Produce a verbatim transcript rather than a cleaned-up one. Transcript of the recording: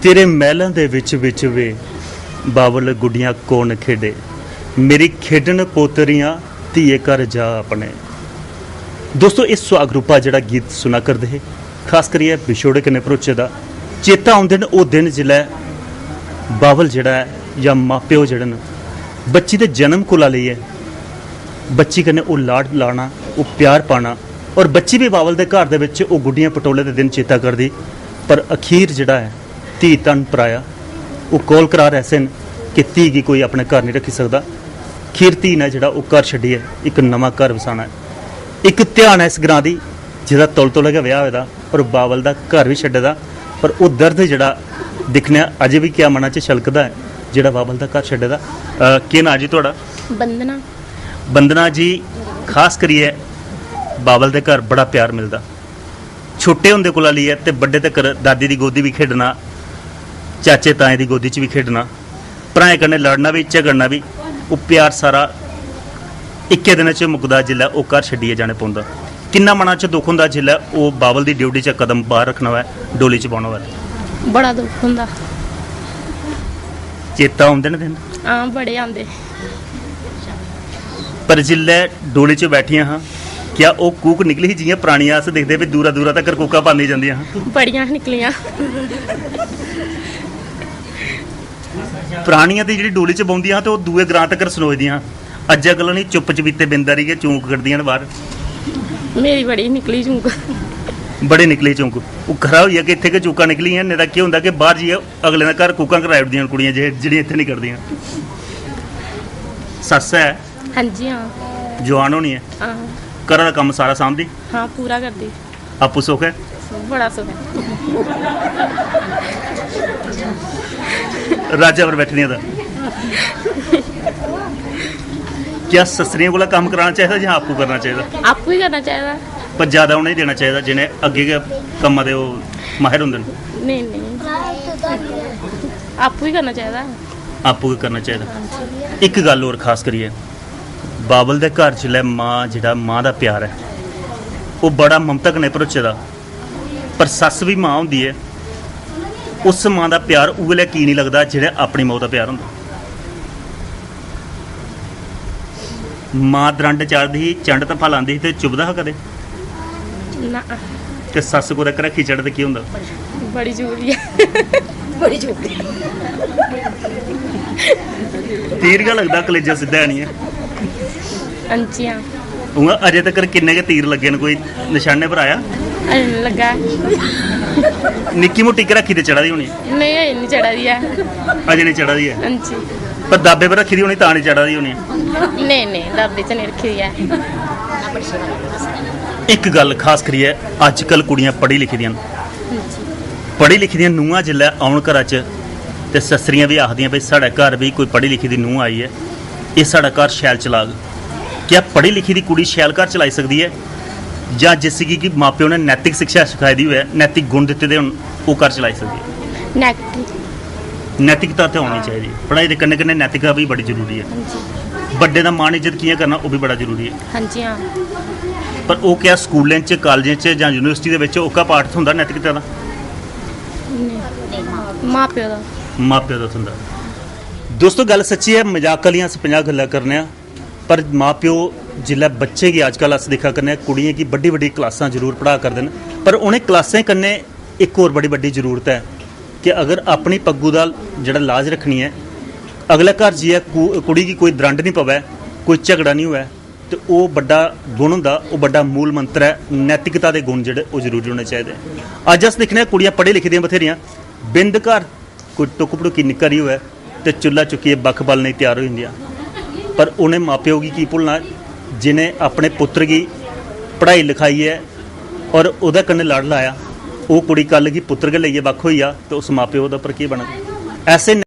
तेरे मैह्लां दे बिच बिच वे, बावल गुड्डियां कौन खेढे? मेरी खेढन पोतरियां, धीए घर जा अपने। दोस्तो, इस सुहाग रूपा जेह्ड़ा गीत सुना करदे हे, खास करियै बिछोड़े कन्नै भरोचे दा, चेता औंदे न ओह् दिन जिसलै बावल जेह्ड़ा ऐ जां मां प्यो जेह्ड़े न, बच्ची दे जन्म कोला लेइयै बच्ची कन्नै ओह् लाड लाना, ओह् प्यार पाना, और बच्ची बी बावल दे घर दे बिच ओह् गुड्डियां पटोले दे दिन चेता करदी। पर अखीर जेह्ड़ा ऐ, धी धन पराया, ओह् कौल करार ऐसे न कि धी गी कोई अपने घर निं रक्खी सकदा। खीर धी ने जेह्ड़ा ओह् घर छड्डियै इक नमां घर बसाना ऐ। इक ध्यान ऐ इस ग्रां दी, जेह्दा तौले तौले गै ब्याह होए दा और बावल दा घर बी छड्डे दा, पर ओह् दर्द जेह्ड़ा दिक्खने आं अजें बी क्या मना च छलकदा ऐ, जेह्ड़ा बावल दा घर छड्डे दा। अ, केह् नांऽ जी थुआढ़ा? बंदना। बंदना जी, खास करियै बावल दे घर बड़ा प्यार मिलदा। छोटे होंदे कोला लेइयै ते बड्डे तकर दादी दी गोदी बी खेढना, चाचे ताएं दी गोदी च बी खेढना, भ्राएं कन्नै लड़ना बी, झगड़ना बी, ओह् प्यार सारा इक्कै दिनै च मुकदा जिसलै ओह् घर छड्डियै जाने पौंदा। किन्ना मना च दुख होंदा जिसलै ओह् बाबल दी ड्योढ़ी चा कदम बाह्र रक्खना होऐ, डोली च बौह्ना होऐ। बड़ा दुख होंदा। चेता औंदे न दिन? हां, बड़े औंदे। पर जिसलै डोली च बैठियां हां, क्या ओह् कूक निकली ही जि'यां परानियां अस दिखदे भी दूरा दूरा तकर कूकां पांदियां जंदियां हां? बड़ियां निकलियां। परानियां ते जेह्ड़ी डोली च बौंह्दियां हां ते ओह् दूए ग्रां तकर सनोई दियां हां। अज्जै कल्लै नी, चुप्प चपीते बिंद हारी गै चूंक कड्ढदियां न बाह्र। मेरी बड़ी निकली चूंक। बड़ी निकली चूंक। ओह् खरा होई गेआ कि इत्थै गै चूकां निकलियां, नेईं तां केह् होंदा कि बाह्र जाइयै अगले दे घर कूकां कराई ओड़दियां न कुड़ियां जे-, जेह्ड़ियां इत्थै निं करदियां। सस्स ऐ? हां जी, हां। जवान होनी ऐ? हां। घरा दा कम्म सारा सांभदी? हां, पूरा करदी। आपूं सुख ऐ? बड़ा सुख ऐ। राजा पर बैठने दा। क्या सस्सरियें कोला कम्म कराना चाहिदा जां आपूं करना चाहिदा? आपूं ही करना चाहिदा। पर ज्यादा उ'नेंगी देना चाहिदा जि'नें अग्गें गै कम्मा दे ओह् माहिर होंदे न। नेईं, नेईं। आपूं ही करना चाहिदा। आपूं गै करना चाहिदा। इक गल्ल होर खास करियै, बाबल दे घर जिसलै मां, जेह्ड़ा मां दा प्यार ऐ, ओह् बड़ा ममता कन्नै भरोचे दा, पर सस्स बी मां होंदी ऐ। उस मां दा प्यार उ'ऐ लेआ की निं लगदा जेह्ड़ा अपनी माऊ दा प्यार होंदा? मां द्रंड चाढ़दी ही, चंड तफा लांदी ही ते चुभदा हा कदें? ना। ते सस्स कुतै घरखी चढ़े ते केह् होंदा? बड़ी चुभदी ऐ। बड़ी चुभदी। तीर गै लगदा कलेजा सिद्धा आनियै। हां जी, हां। उ'आं अजें तकर किन्ने गै तीर लग्गे न, कोई नशाने पर आया? अजें निं लग्गा। निक्की मुट्टी घरखी ते चढ़ा दी होनी? नेईं, अजें निं चढ़ा दी ऐ। अजें निं चढ़ा दी ऐ? हां जी। पर दाबे पर रक्खी दी होनी, तां निं चढ़ा दी होनी? नेईं, नेईं, दाबे च निं रक्खी दी ऐ। इक गल्ल खास करियै, अजकल कुड़ियां पढ़ी लिखी दियां न। हां जी। पढ़ी लिखी दियां नूंहां जिसलै औन घरा च, ते सस्सरियां बी आखदियां, "भई, साढ़े घर बी कोई पढ़ी लिखी दी नूंह् आई ऐ, एह् साढ़ा घर शैल चलाग।" क्या पढ़ी लिखी दी कुड़ी शैल घर चलाई सकदी ऐ? जां जिसगी कि मां-प्यो ने नैतिक शिक्षा सखाई दी होऐ, नैतिक गुण दित्ते दे होन, ओह् घर चलाई सकदी ऐ? नैतिक। नैतिकता ते होनी चाहिदी। पढ़ाई दे कन्नै-कन्नै नैतिकता बी बड़ी जरूरी ऐ। हां जी। बड्डे दा मान इज्जत कि'यां करना, ओह् बी बड़ा जरूरी ऐ। हां जी, हां। पर ओह् क्या स्कूलें च, कालजें च जां यूनिवर्सिटी दे बिच ओह्का पाठ थ्होंदा नैतिकता दा? नेईं। मां-प्यो दा। मां-प्यो दा थ्होंदा। दोस्तो, गल्ल सच्ची ऐ, मजाक आह्लियां अस पंजाह् गल्लां करने आं, पर मां-प्यो जिसलै बच्चे गी, अजकल अस दिक्खा करने आं, कुड़ियें गी बड्डी-बड्डी क्लासां जरूर पढ़ा करदे न, पर उ'नें क्लासें कन्नै इक होर बड़ी बड्डी जरूरत ऐ कि अगर अपनी पग्गू दा जेह्ड़ा लाज रक्खनी ऐ, अगले घर जाइयै कु-, कुड़ी गी कोई द्रंड निं पवै, कोई झगड़ा निं होऐ, ते ओह् बड्डा गुण होंदा, ओह् बड्डा मूल मंत्र ऐ नैतिकता दे गुण जेह्ड़े, ओह् जरूरी होने चाहिदे। अज्ज अस दिक्खने आं, कुड़ियां पढ़ी लिखी दियां बथेरियां, बिंद घर कोई टुक्क भड़ुक्की निक्की हारी होऐ ते चुल्हा चुक्कियै बक्ख बालने गी त्यार होई जंदियां। पर उ'नें मां-प्यो गी की भुल्लना जि'नें अपने पुत्तर गी पढ़ाई लखाइयै और ओह्दे कन्नै लड़ लाया? ओह् कुड़ी कल्ल गी पुत्तर गै लेइयै बक्ख होई जा ते उस मां-प्यो दा पर केह् बनग? ऐसे